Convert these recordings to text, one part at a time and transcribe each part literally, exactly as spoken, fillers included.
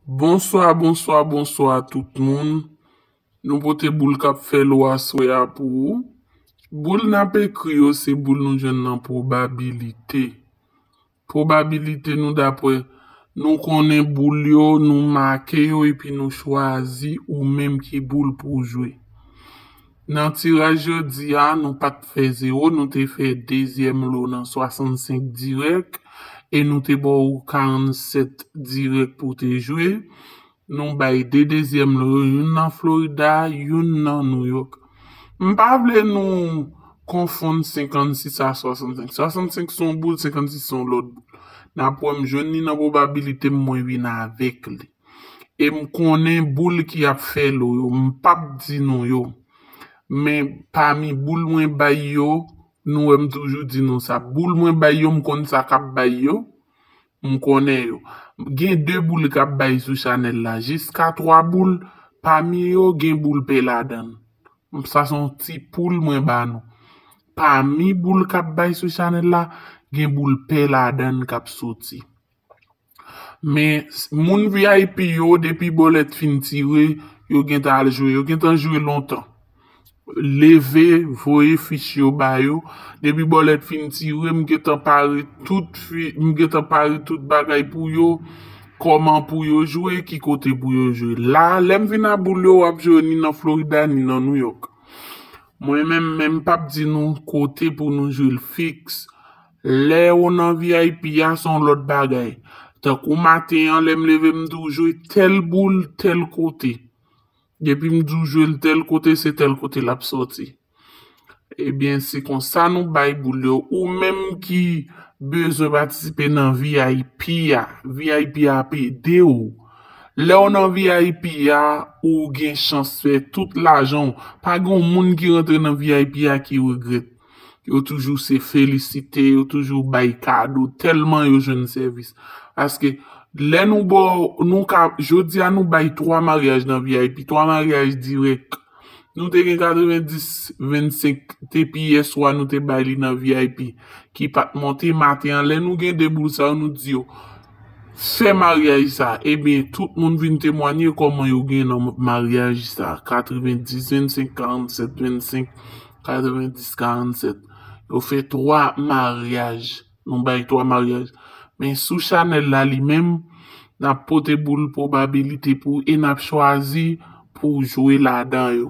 Bonswa, bonswa, bonswa tout moun. Nou pote boul k ap fè lwa aswè a pou ou. Boul n ap ekri yo se boul nou jwenn nan pwobabilite. Pwobabilite nou dapre nou konnen boul yo, nou make yo epi nou chwazi ou menm ki boul pou w jwe. Nan tiraj jodi a, nou pa t fè zewo, nou te fè dezyèm lo nan swasannsenk dirèk e nou te ba w karannsèt dirèk pou w te jwe. Nou bay de dezyèm lo yo, youn nan Florida, youn nan New York. M pa vle nou konfonn senkannsis a swasannsenk. Swasannsenk se yon boul, senkannsis se yon lòt boul. N ap wè m jwenn li nan pwobabilite m, mwen vin avèk li. E m konnen boul ki ap fè lo yo. M p ap di nou yo. Men pami boul mwen bay yo, nou wè m toujou di nou sa. Boul mwen bay yo, m konn sa k ap bay yo. M konnen yo. Gen de boul k ap bay sou chanèl la. Jiska twa boul, pami yo gen boul pè ladan l. Sa se yon ti poul mwen ba nou. Pami boul k ap bay sou chanèl la, gen boul pè ladan l k ap soti. Men s- moun V I P yo, depi bòlèt fin tire, yo gentan al jwe. Yo gentan jwe lontan. Leve, voye fich yo ba yo. Depi bòlèt fin tire, m gentan pare tout fi, m gentan pare tout bagay pou yo. Kòman pou yo jwe, ki kote pou yo jwe. La, lè m vin a boul yo, w ap jwe ni nan Florida, ni nan New York. Mwen menm, men m p ap di nou kote pou nou jwe l fiks. Lè w nan V I P a, se yon lòt bagay. Tankou maten an, lè m leve, m di w jwe tèl boul, tèl kote. Depi m di w jwe l tèl kote, se tèl kote l ap soti. Ebyen, se konsa nou bay boul yo. Ou menm ki bezwen patisipe nan V I P a, V I P a ap ede w. Lè w nan V I P a, ou gen chans fè tout lajan w. Pa gen yon moun ki rantre nan V I P a ki regrèt. Yo toujou se felisite, yo toujou bay kado, tèlman yo jwenn sèvis. Paske lè nou ba w, nou ka, jodi a nou bay twa maryaj nan V I P, twa maryaj dirèk. Nou te gen katrevenndis vennsenk, depi yè swa nou te bay li nan V I P, ki pa t monte. Maten an, lè nou gen de boul sa yo, nou di yo, fè maryaj sa. Ebyen, tout moun vin temwanye kòman yo gen nan maryaj sa. Katrevenndis vennsenk, karannsèt vennsenk, katrevenndis karannsèt. Yo fè twa maryaj. Nou bay twa maryaj. Men sou chanèl la li menm, n ap pote boul pwobabilite pou ou e n ap chwazi pou w jwe ladan yo.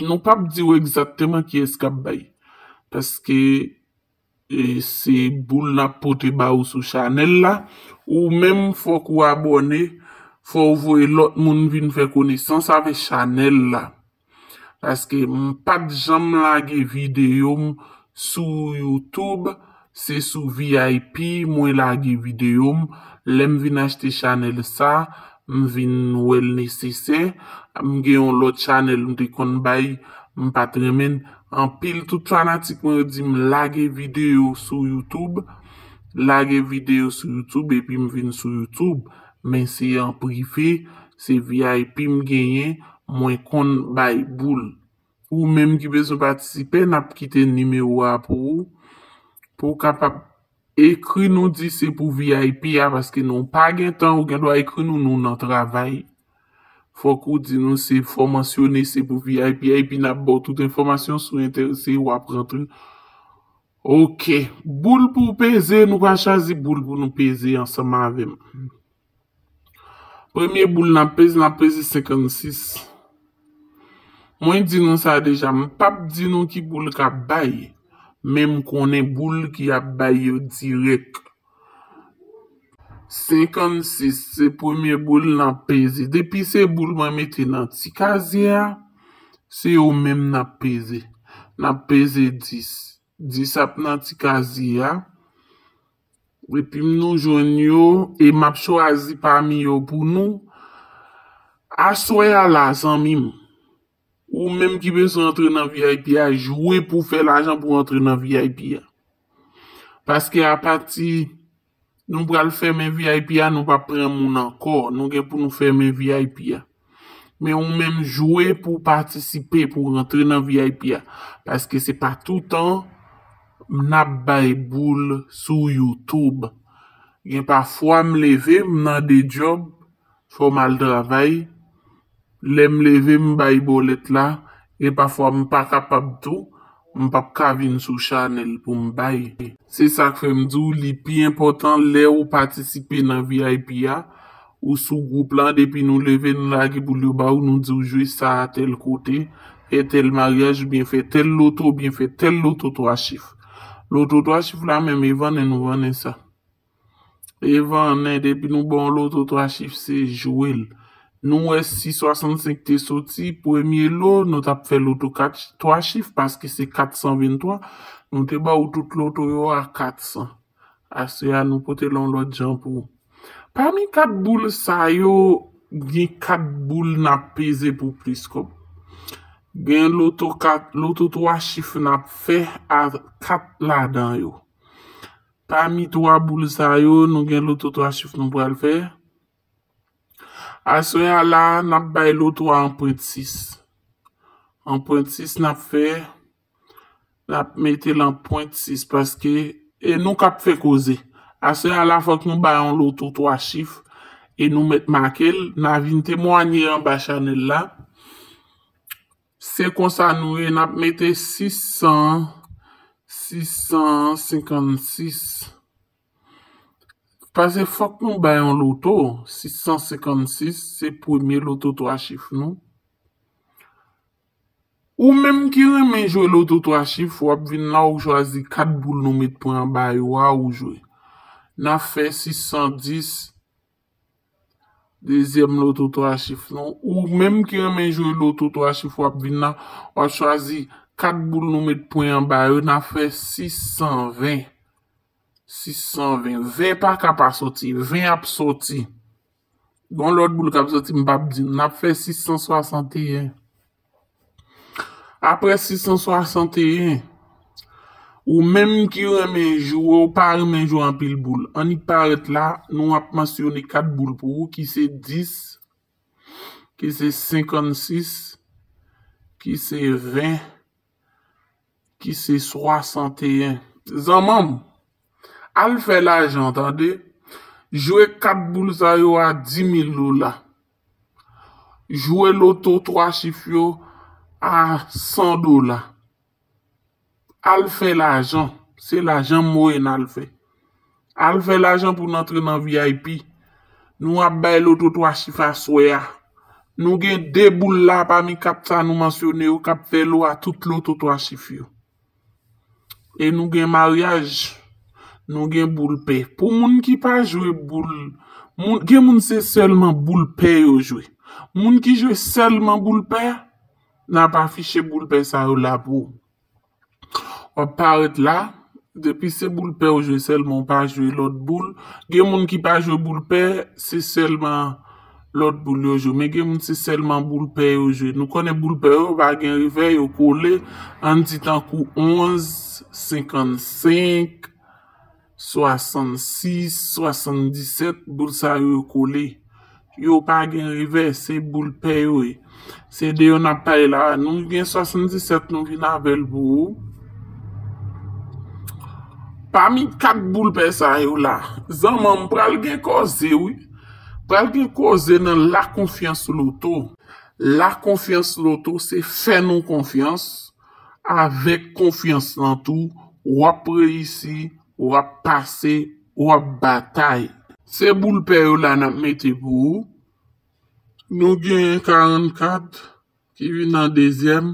Nou p ap di w egzakteman kiyès k ap bay. Paske e, se boul n ap pote ba ou sou chanèl la. Ou menm, fòk ou abòne, fò w voye lòt moun vin fè konesans avè chanèl la. Paske m pa t janm lage videyo m sou YouTube, se sou V I P mwen lage videyo m. Lè m vin achte chanèl sa, m vin wè l nesesè. M gen yon lòt chanèl m te konn bay, m pa t renmen l. Anpil tout fanatik mwen yo di m lage videyo sou YouTube, lage videyo sou YouTube epi m vin sou YouTube. Men se an prive, se V I P m genyen, mwen konn bay boul. Ou menm ki bezwen patisipe, n ap kite nimewo a pou ou, pou w kapab ekri nou di se pou V I P a, paske nou pa gen tan, ou gen dwa ekri nou, nou nan travay. Fòk ou di nou se, fò mansyone se pou V I P a, epi n ap ba w tout enfòmasyon, si w enterese, w ap rantre. Oke, boul pou w peze, nou pral chwazi boul pou nou peze ansanm avè m. Premye boul n ap peze, n ap peze senkannsis. Mwen di nou sa deja, m p ap di nou ki boul k ap bay, men m konnen boul ki ap bay yo dirèk. Senkannsis, se premye boul n ap peze. Depi se boul mwen mete nan ti kazye a, se yo menm n ap peze. N ap peze dis. Dis ap nan ti kazye a. Epi m nou jwenn yo, e m ap chwazi pami yo pou nou. Aswè a la, zanmi m, ou menm ki bezwen antre nan V I P a, jwe pou fè lajan pou antre nan V I P a. Paske apati nou pral fèmen V I P a, nou p ap pran moun ankò. Nou gen pou nou fèmen V I P a. Men ou menm jwe pou w patisipe, pou w rantre nan V I P a. Paske se pa toutan n ap bay boul sou YouTube. Gen pafwa m leve, m nan de djòb, fò m al travay. Lè m leve, m bay bòlèt la, e pafwa m pa kapab tou, m p ap ka vin sou chanèl pou m bay. Se sa k fè m di w, li pi enpòtan lè ou patisipe nan V I P a, ou sou gwoup la, depi nou leve, nou lage boul yo ba ou, nou di w jwe sa a tèl kote, fè tèl maryaj, oubyen fè tèl loto, oubyen fè tèl loto twa chif. Loto twa chif la menm, e vannen nou vannen sa. E vannen, depi nou ba w loto twa chif, se jwe l. Nou wè si swasannsenk te soti, premye lo, nou t ap fè loto kat, twa chif, paske se kat san venntwa, nou te ba w tout loto yo a kat san. Aswè a, nou pote l yon lòt jan pou ou. Pami kat boul sa yo, gen kat boul n ap peze pou plis kòb. Gen loto kat, loto twa chif n ap fè a kat ladan yo. Pami twa boul sa yo, nou gen loto twa chif nou pral fè. Aswè a la, n ap bay loto a anprent sis. Anprent sis n ap fè, n ap mete l anprent sis, paske e nou k ap fè koze. Aswè a la, fòk nou bay yon loto twa chif, e nou mèt make l, n a vin temwanye anba chanèl la. Se konsa nou ye, n ap mete sis san, sis san senkannsis. Paske fòk nou bay yon loto, sis san senkannsis, se premye loto twa chif nou. Ou menm ki renmen jwe loto twa chif, w ap vin la, ou chwazi kat boul nou met pwen anba yo a, ou jwe. N ap fè sis san dis, dezyèm loto twa chif nou. Ou menm ki renmen jwe loto twa chif, w ap vin la, w ap chwazi kat boul nou met pwen anba yo, n ap fè sis san ven. Sis san ven. Ven pa ka pa soti. Ven ap soti. Gon lòt boul k ap soti, m p ap di. N ap fè sis san swasanteyen. Apre sis san swasanteyen, ou menm ki renmen jwe, ou pa renmen jwe anpil boul, annik parèt la, nou ap mansyone kat boul pou ou, ki se dis, ki se senkannsis, ki se ven, ki se swasanteyen. Zanmanm, al fè lajan, tande. Jwe kat boul sa yo a di mil dola. Jwe loto twa chif yo a san dola. Al fè lajan. Se lajan m voye n al fè. Al fè lajan pou n antre nan V I P. Nou ap bay loto twa chif aswè a. Nou gen de boul la pami kat sa nou mansyone yo k ap fè lo a tout loto twa chif yo. E nou gen maryaj, nou gen boul pè. Pou moun ki pa jwe boul, moun, gen moun se sèlman boul pè yo jwe. Moun ki jwe sèlman boul pè, n ap afiche boul pè sa yo la pou ou. W ap parèt la, depi se boul pè ou jwe sèlman, ou pa jwe lòt boul. Gen moun ki pa jwe boul pè, se sèlman lòt boul yo jwe. Men gen moun se sèlman boul pè yo jwe. Nou konnen boul pè yo pa gen revè, yo kole, ann di tankou onz, senkannsenk, swasannsis, swasanndisèt, boul sa yo, yo kole. Yo pa gen revè, se boul pè yo ye. Se de yo n ap pale la. Nou gen swasanndisèt, nou vin avè l pou ou. Pami kat boul pè sa yo la, zanmanm, pral gen koze, wi. Pral gen koze nan La Confiance Loto. La Confiance Loto se fè nou konfyans. Avèk konfyans lan tou, w ap reyisi, w ap pase, w ap batay. Se boul pè yo la n ap mete pou ou. Nou gen karannkat ki vin an dezyèm.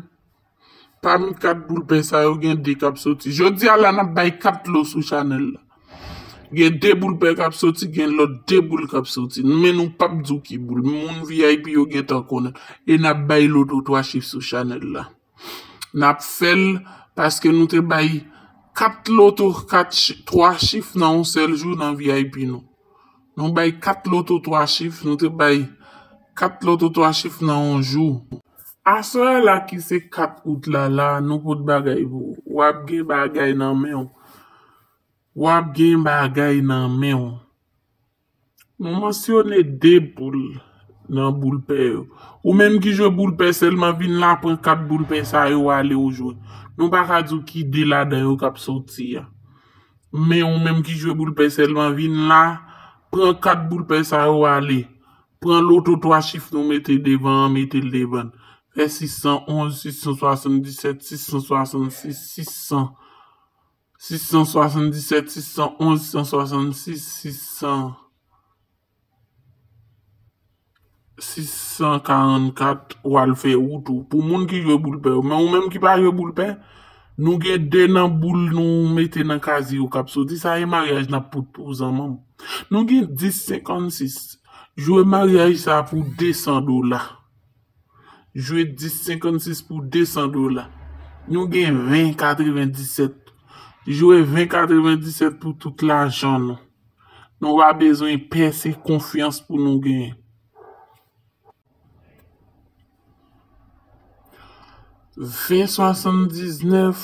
Pami kat boul pè sa yo, gen de k ap soti. Jodi a la, n ap bay kat lo sou chanèl la. Gen de boul pè k ap soti, gen lòt de boul k ap soti. Men nou p ap di w ki boul. Moun V I P yo gentan konnen. E n ap bay loto twa chif sou chanèl la. N ap fè l paske nou te bay kat loto, kat chi-, twa chif nan yon sèl jou nan V I P nou. Nou bay kat loto twa chif, nou te bay kat loto twa chif nan yon jou. Aswè a la ki se kat out la, la, nou pot bagay pou ou. W ap gen bagay nan men w. W ap gen bagay nan men w. Nou mansyone de boul nan boul pè yo. Ou menm ki jwe boul pè sèlman, vin la, pran kat boul pè sa yo, ale ou jwe. Nou pa ka di w ki de ladan yo k ap soti a. Men ou menm ki jwe boul pè sèlman, vin la, pran kat boul pè sa yo, ale. Pran loto twa chif nou mete devan an, mete l devan. Fè sis san onz, sis san swasanndisèt, sis san swasann sis, sis san, sis san swasanndisèt, sis san onz, sis san swasann sis, sis san, sis san karannkat, w al fè wout ou. Pou moun ki jwe boul pè yo, men ou menm ki pa jwe boul pè, nou gen de nan boul nou mete nan kazye yo k ap soti, sa e maryaj n ap pote pou zanmanm. Nou gen dis senkannsis. Jwe maryaj sa pou de san dola. Jwe dis senkannsis pou de san dola. Nou gen ven katrevendisèt. Jwe ven katrevendisèt pou tout lajan nou. Nou pa bezwen pè, se konfyans pou nou genyen. Ven swasanndiznèf,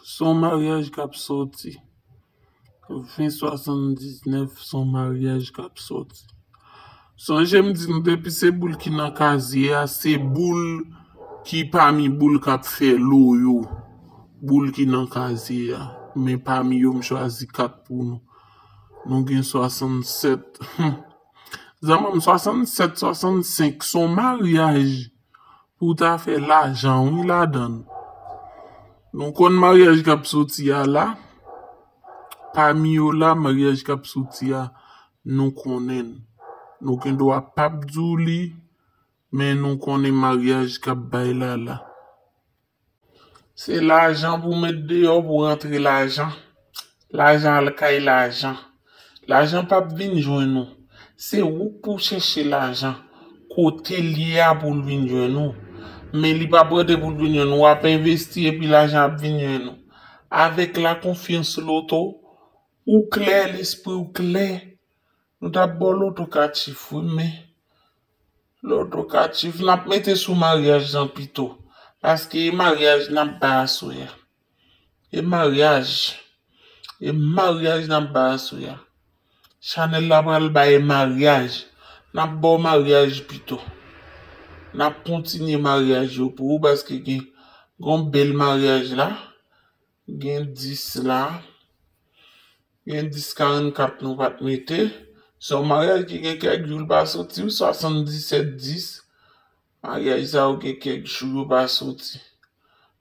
se yon maryaj k ap soti. Ven swasanndiznèf, se yon maryaj k ap soti. Sonje m di nou, depi se boul ki nan kazye a, se boul ki pami boul k ap fè lo yo. Boul ki nan kazye a. Men pami yo, m chwazi kat pou nou. Nou gen swasannsèt. Zanmi m, swasannsèt, swasannsenk, se yon maryaj pou w ta fè lajan, wi, ladan l. Nou konn maryaj k ap soti a la. Pami yo la, maryaj k ap soti a, nou konnen l. Nou gen dwa p ap di w li, men nou konnen maryaj k ap bay la la. Se lajan pou w met deyò pou rantre lajan. Lajan al kay lajan. Lajan p ap vin jwenn ou. Se ou k pou chèche lajan. Kote l ye a pou l vin jwenn ou. Men li p ap rete pou l vin jwenn ou. W ap envesti epi lajan ap vin jwenn ou. Avèk la konfyans loto, ou klè, lespri w klè. Nou t ap ba w loto kat chif wi, men loto kat chif n ap mete sou maryaj lan pito. Paske e maryaj n ap bay aswè a. E maryaj. E maryaj n ap bay aswè a. Chanèl la pral bay maryaj. N ap ba w maryaj pito. N ap kontinye maryaj yo pou ou paske gen, gen yon bèl maryaj la. Gen dis la. Gen dis karannkat nou pa t mete. Se yon maryaj ki gen kèk jou l pa soti, wi, swasanndisèt dis. Maryaj sa yo gen kèk jou yo pa soti.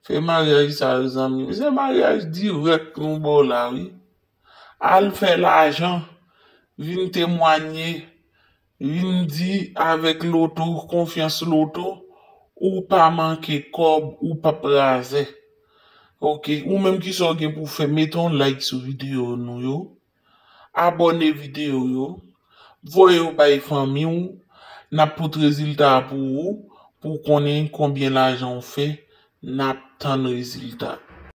Fè maryaj sa yo, zanmi m. Se maryaj dirèk nou ba w la, wi. Al fè lajan. Vin temwanye. Vin di avèk loto, konfyans loto, ou pa manke kòb, ou p ap razè. Ok, ou menm kisa w gen pou w fè, mete yon like sou videyo nou yo, abòne videyo yo, voye yo bay fanmi w, n ap pote rezilta a pou ou, pou w konnen konbyen lajan w fè, n ap tann rezilta.